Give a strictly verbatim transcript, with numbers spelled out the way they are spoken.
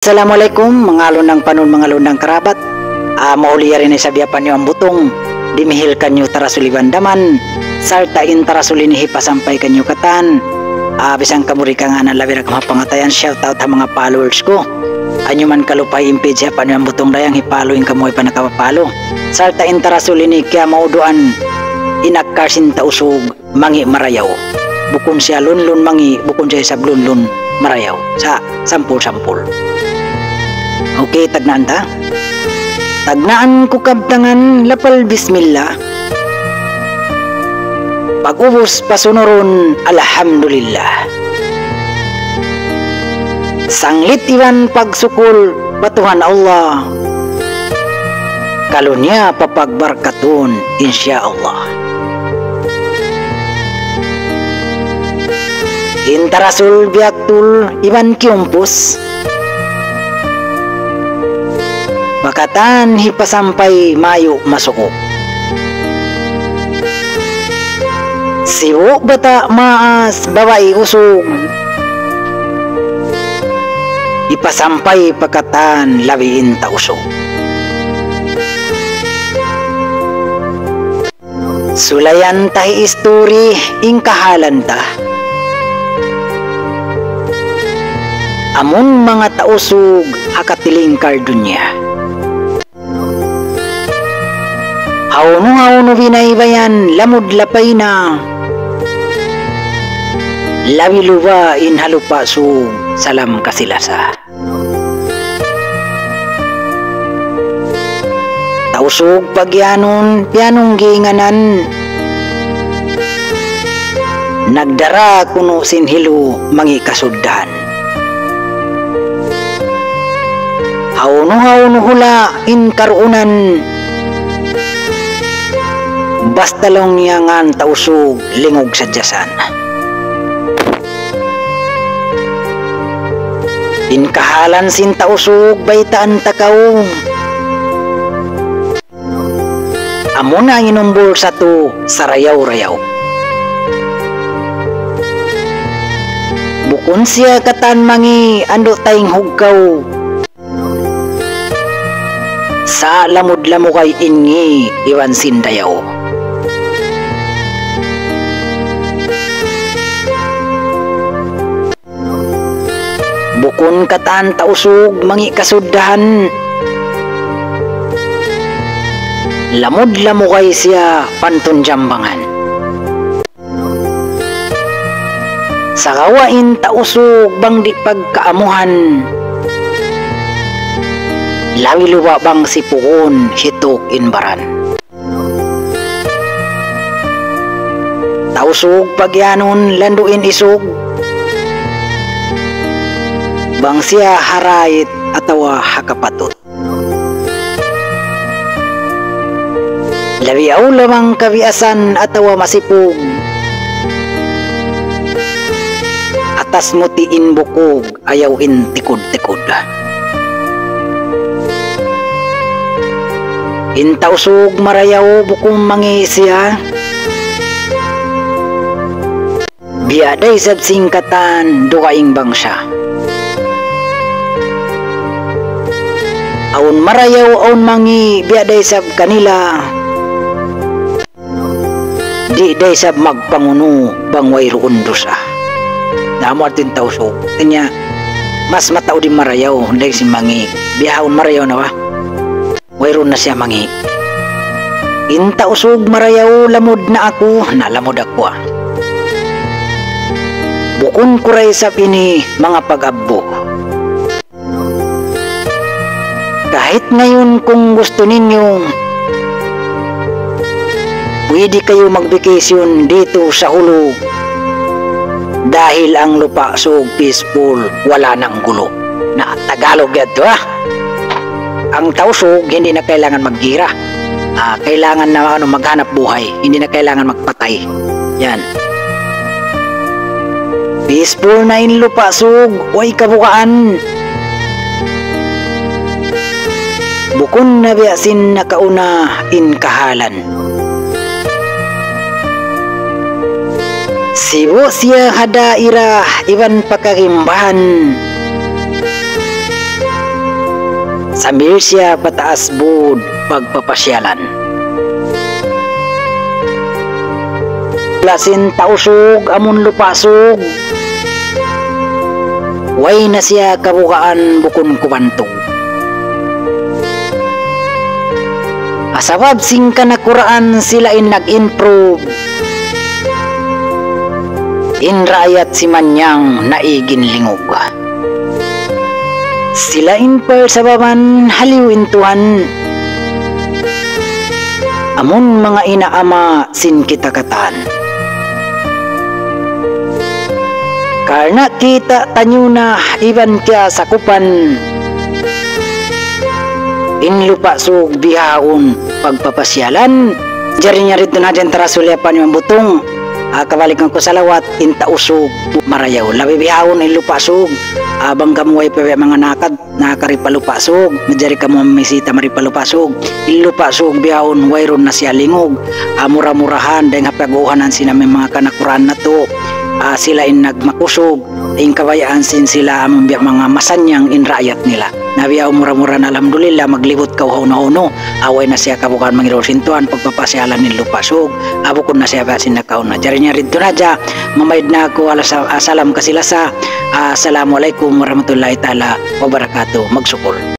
Assalamu alaykum, manga alundang panun, manga alundang karabat. Ah, mahuli yari na isab hi Apa' Niyu Ambutong, dimihil kaniyu tarasul iban daman, sarta' in tarasul ini hipasampay kaniyu katan. Ah, bisan kamu di' kangānan, labi ra kamu ha pangatayan, shout out ha manga followers ku. Unu man kalu pa in page hi Apa' Niyu Ambutong dayang, hi-follow in kamu way pa nakapa-follow. Sarta' in tarasul ini kiyamauduan in akkal sin Tausug mangi' marayaw. Bukun siya lunlun mangi', bukun siya isab lunlun marayaw. Sa' sampul-sampul. Okay, tagnaan ta. Tagnaan ku kabtangan lapal bismillah. Pag'ubus pasunurun alhamdulillah. Sanglit iban pagsukul pa Tuhan Allah. Kalu niya pa pagbarakatun, insya Allah. In tarasul biyaktul iban kiyumpus, pa katan hipasampay mayu' masuuk. Sibu' bata' maas babai usug, hipasampay pa katan labi in Tausug. Sulayan ta hi isturi in kahalan ta. Amun manga Tausug ha katilingkal dunya. Hawnu-hawnu binaybayan lamud lapay na. Labi luba in ha Lupa' Sug, Salam Kasi-Lasa. Tausug pagiyanun, piyanungginganan. Nagdara kunu' sin hilu mangi' kasuddahan. Hawnu-hawnu hula' in karuunan. Basta laung niya ngan Tausug lingug sadja san. In kahalan sin Tausug baytaan ta kaw. Amuna in numbul satu sarayaw-rayaw. Bukun siya katan mangi' andu' tayng hugkaw. Sa' lamud-lamugay in ngi' iban sin dayaw. Bukun katan Tausug mangi' kasuddahan. Lamud-lamugay siya pantun jambangan. Sagawa' in Tausug bang di' pagkaamuhan, labi luba' bang sipugun hituk in baran. Tausug pagiyanun landu' in isug, bang siya ha rait atawa ha kapatut. Labi awla bang kabiyasan atawa masipug. Atas muti in bukug, ayaw in tikud-tikud. In Tausug marayaw bukun mangi' siya. Biya' da isab sin katan dugaing bangsa. Awn marayaw, awn mangi', biya' da isab kanila. Di' da isab magpangunu bang wayruun dusa. Na amu yadtu in Tausug. Hātinya, mas mataud in marayaw dayn sin mangi'. Bihaun marayaw na ba? Wayruun na siya mangi'. In Tausug marayaw lamud na aku, na lamud aku, ah. Bukun ku da isab ini manga pag-abbu. Kahit ngayon kung gusto ninyo, pwede kayo mag-vacation dito sa Jolo. Dahil ang Lupa' Sug peaceful, wala nang gulo. Na Tagalog yadtu, ha? Ang Tausug, hindi na kailangan maggira. Ah, kailangan na, ano, maghanap buhay. Hindi na kailangan magpatay. Yan. Peaceful na in Lupa' Sug, way kabugaan. Bukun na biya' sin nakauna in kahalan. Sibu' siya ha daira iban pa kagimbahan. Sambil siya pataas bud pagpapasyalan. Lasin Tausug amun Lupa' Sug, way na siya kabugaan bukun kubantug. Sabab sin kanakuraan sila in nag-improve, in raayat simanyang naig in lingug. Sila in parsababan haliyu in Tuhan, amun manga ina' ama' sin kita katan. Karna' kita' taniyu na iban kiyasakupan in Lupa' Sug bihaun pagpapasyalan. Jari niya didtu na hadja in tarasul yapan Imam Butung. Ah, kabalikan ku salawat, in Tausug marayaw. Labi bihaun in Lupa' Sug. Ah, bang kamu way pa biya' manga nakad, nakari pa Lupa' Sug, manjari kamu mamisita mari pa Lupa' Sug. In Lupa' Sug bihaun wayruun na siya lingug. Ah, mura-murahan, dayng ha pag-uuhanan sin amu in manga kanakuraan natu'. Ah, sila in nagmakusug, in kabayaan sin sila amun biya' manga masanyang in raayat nila. Na bihaun mura-murahan, alhamdulillah, maglibut kaw hawnu-hawnu. Ah, way na siya kabugaan mangiru sin Tuhan, pagpapasyalan in Lupa' Sug. Ah, bukun na siya biya' sin nakauna. Jari niya didtu na hadja, mamaid na aku, alas-, ah, salam kasi-lasa. Ah, assalamu alaykum warahmatullahi ta'ala wabarakatuh. Magsukul.